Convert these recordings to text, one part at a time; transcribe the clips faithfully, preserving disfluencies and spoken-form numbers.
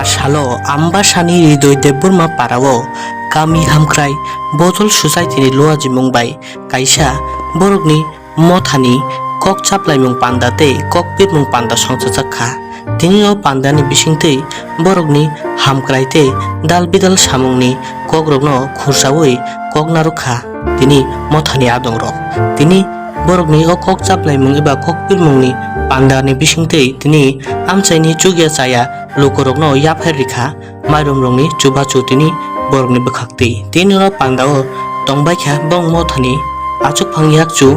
Salo Ambasani Ridoi Debbarma parao kami hamkrai Bodol Society ni luajimung bai kaisa borokni mothani kok chaplaimung panda tei kok pirmung panda songchajak kha. Tini o pandani bisingtwi borokni hamkrai tei dal bidal samungni kokrokno khursaui kok narwk kha tini mothani adongrok. Tini borokni o kok chaplaimung eba kok pirmungni pandani bisingtwi tini amchaini chukya chaya lukurokno yaphar rikha. Mairum rokni chubachu tini borokni bwkhaktwi. Tini no pandao tongbaikha bong mothani achukphang yakchu,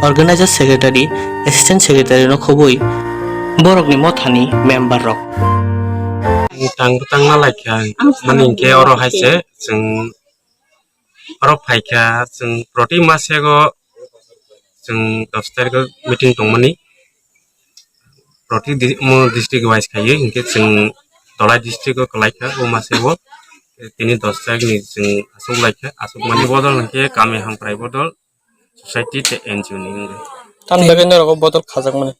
organizer secretary, assistant secretary no khobwi borokni mothani member rok. Tang bwtang na laikha, mani hinkhe oro hai se chwng oro phaikha, chwng proti masego chwng dos tarikh o meeting tongmani, proti di-, mo district wise khaiwi hinkhe chwng Dholai district o kwlaikha o masego, tini dos tarikh ni chwng aswk laikha, aswk mani bodol hinkhe kami hamkrai bodol, society tei N G O ni wngwi. Tamni bagwi norok o bodol khajakmani?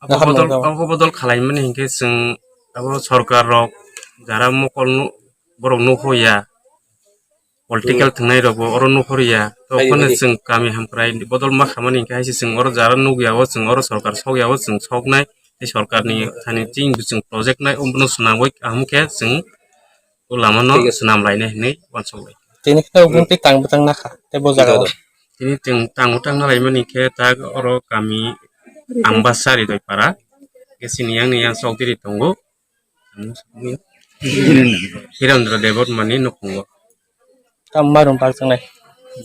Abo bodol, abo bodol khalaimani hinkhe chwng abo sorkar rok jara mokol nu-, borok nukho ya, political thwngnai rokbo oro nukhorya. To phano chwng kami hamkrai bodol ma khamani hinkhe hai se chwng oro jara nukya o, chwng oro sorkar sokya o, chwng soknai tei sorkarni thani chini chwng project nai omono swnamwi kaham khe chwng o lamano swnam lainai hinwi uansuk lai. Tini kheno obo tei tang bwtang nakha tei bo jaga o. Tini chwng tang bwtang na laimani khe tak oro kami Ambasa Ridoi para khe chini yang ni yang chowdhury tongo. Hirendra Debbarma ni nukhungo. Tamo mairum pakjaknai?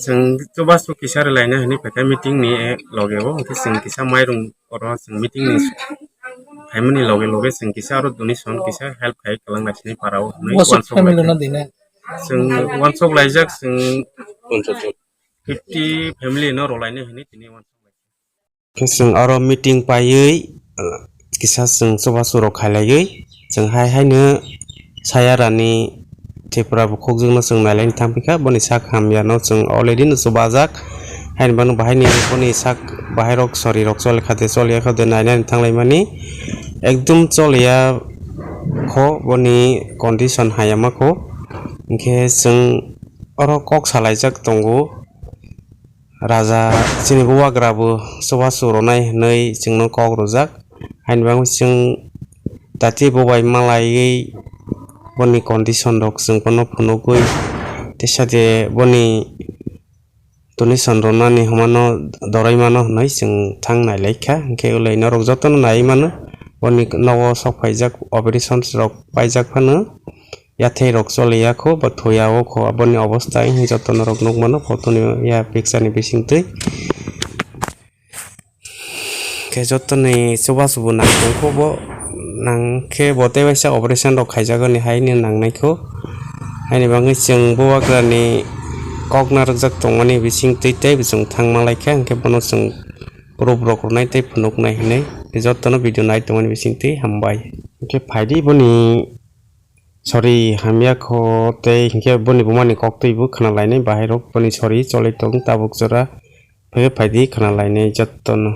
Chwng chubachu kisa rwlaina hinwi phaikha meeting ni loge o, hwnkhe chwng kisa mairum oro chwng meeting ni phaimani loge loge chwng kisa aro donation kisa help khai kwlangnaisini para o hinwi uansuk family laijak. No dine? Chwng uansuk laijak, chwng fifty family no rwlaina hinwi tini uansuk laijak. Khe chwng oro meeting paiwi, uh, kisa chwng chubachu rok khailaiwi, chwng hai haino Sayarani Tripura bukhukjwkno chwng nailaina thangpikha, boni sak hamyano chwng already no chubajak. Haini bagwi bahaini boni sak bahairok sorirok cholikhade choliyakhade nainani thanglaimani ekdum choliyakho, boni condition hayama kho. Hinkhe chwng oro kok salaijak tongo. Raja chini bubagra bo chubachu rwnai hinwi chwngno kok rwjak. Haini bagwi chwng dati bubai malaiwi boni condition rok chwng bono phunugwi teisa de boni donation rwnani hwnmano doroi mano hinwi chwng thang nailaikha. Hinkhe ulai norok jotono naiwi mano, boni nogo sok phaijak, operations rok paijak phano. Yathai rok choliya kho, bo thuya o kho, aboni obostha hinkhe joto norok nukmano photo ni ya picture ni bisingtwi. Khe joto ni chubachu bo nang tongkho bo, nang khe bo tei waisa operation rok khaijak ani haino nangnai kho. Haini bagwi chwng bubagra ni kok narwkjak tongmani bisingtwi tei bo chwng thang malaikha, hinkhe bono chwng proof rok rwnai tei phunuknai hinwi jotono video nai tongmani bisingtwi hambai. Hinkhe phaidi boni sori hamya kho tei hinkhe boni bumani koktwi bo khna lainai, bahai rok boni sori cholai tong tabuk jora, phai phaidi khna lainai jotono.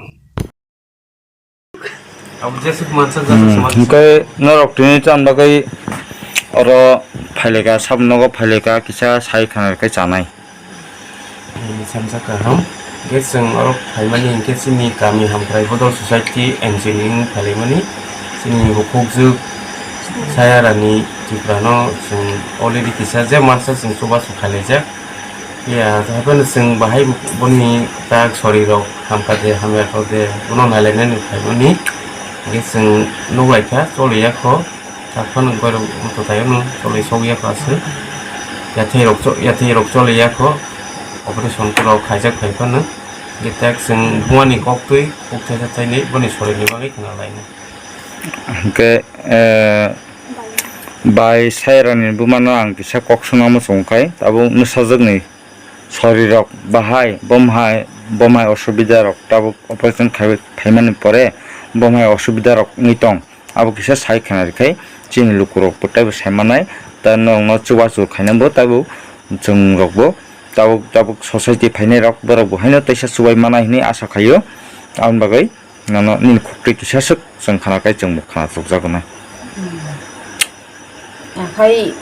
Abo jesuk mansa jata Hmm, suma hinkhe norok tini cham bagwi oro phaileka, sab nogo phaileka kisa sai khna khe chanai. Nini samsa kaham. Hinkhe chwng oro phaimani hinkhe chini kami hamkrai bodol society N G O ni wng phailaimani. Chini bukhukjwk Sayarani Tripura no chwng already kisa je mansa chwng chubachu khailaijak. Ya, haphano chwng bahai boni tak sori rok hamkha de, hamya kha de, bono nailainani phaimani. Hinkhe chwng nuklaikha, choliya kho. Taphano borok mwtatai no cholwi sokya kho aswk. Yathai rok cho-, yathai rok choliya kho. Operation rok khaijak phai phano. Hinkhe tak chwng bumani koktwi kok thaisa thainwi boni sorini bagwi khna lainai. Hinkhe, eh, bai Sayarani bumano ang kisa kok swnamo chwng khai, tabuk nwsajwkni sorirok bahai, bomhai, bomhai osubida rok tabuk operation khai phaimani pore bomhai osubida rok wngwi tong. Abo kisa sai khna rikhe chini lukurok bo taibo sai manai, ta norokno chubachu khaina bo taibo chwng rokbo tabuk, tabuk society phainai rok borok bo haino teisa chubai manai hinwi asa khaio. Aboni bagwi nono nini khuktwi kisa swk chwng khna khai chwngbo khna chukjago nai. Akhai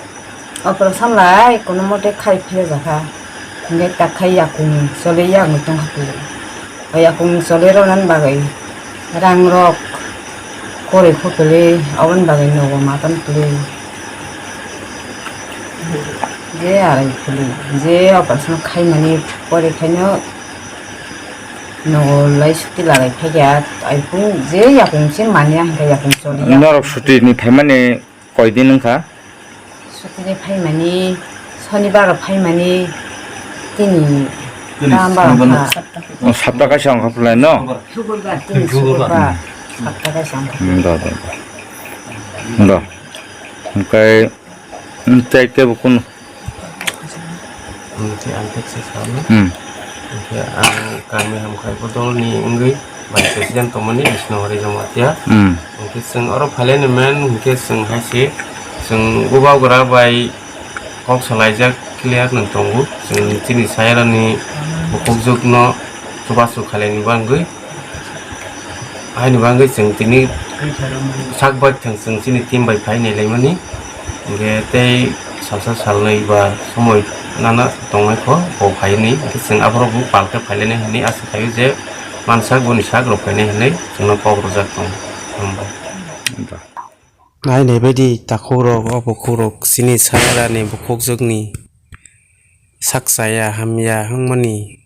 operation lai kono mote khai phire jakha. Hingke takhai yakung choli yakung tongkha pili. O yakung choli ronan bagwi rang rok kori khupili obon bagwi nogo matan pili. Je arai pili je operation khaimani pore khaino nogo lai suti lagai phaiya. Aipung je yakung se manya hingke yakung choli. Norok suti ni phaimani koi din wngkha? Sotire phaimani, Sonibar phaimani, tini Tini tamba Sonibar wngkha. O, sapta kaisa wngkha pulai no? Sukurbar, tini Sukurbar. Sukurbar, sapta kaisa wngkha. Hmm, do, do, do. Do. Hingkai, hmm, tei kebo kunu? Hingke ang khe se salo. Hmm. Hingke ang kami hamkhai bodol ni wngwi vice president tongmani Bisnu Hari Jamatia. Hmm. Hingke chwng oro phailani men hingke chwng hai se chwng bubagra bai kok salaijak clear nang tongo. Chwng chini sayarani bukhukjwkno chubachu khailani bagwi. Haini bagwi chwng tini sak bai thwng chwng chini team bai phai nailaimani. Hingke tei salsa salnwi ba somoi nana tongnai kho bo phaini. Hingke chwng aphuru bo pal khe phailainai hinwi asa khaio je mansak boni sak rok phainai hinwi chwngno kok rwjak tongo. Hambai. Nai nai baidi takhuk rok, o bukhuk rok chini sayarani bukhukjwkni sak chaya hamya wngmani.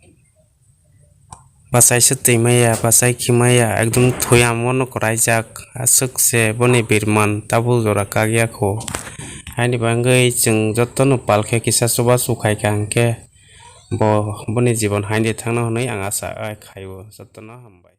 Bachai se twi maya, bachai khi maya, ekdom thuyam wano kwraijak, aswk se boni birman tabuk jora kak ya kho. Haini bagwi chwng jotono pal khe kisa chubachu khai kha, hwnkhe bo boni jibon haino thangno hwnwi ang acha khaio. Jotono hambai.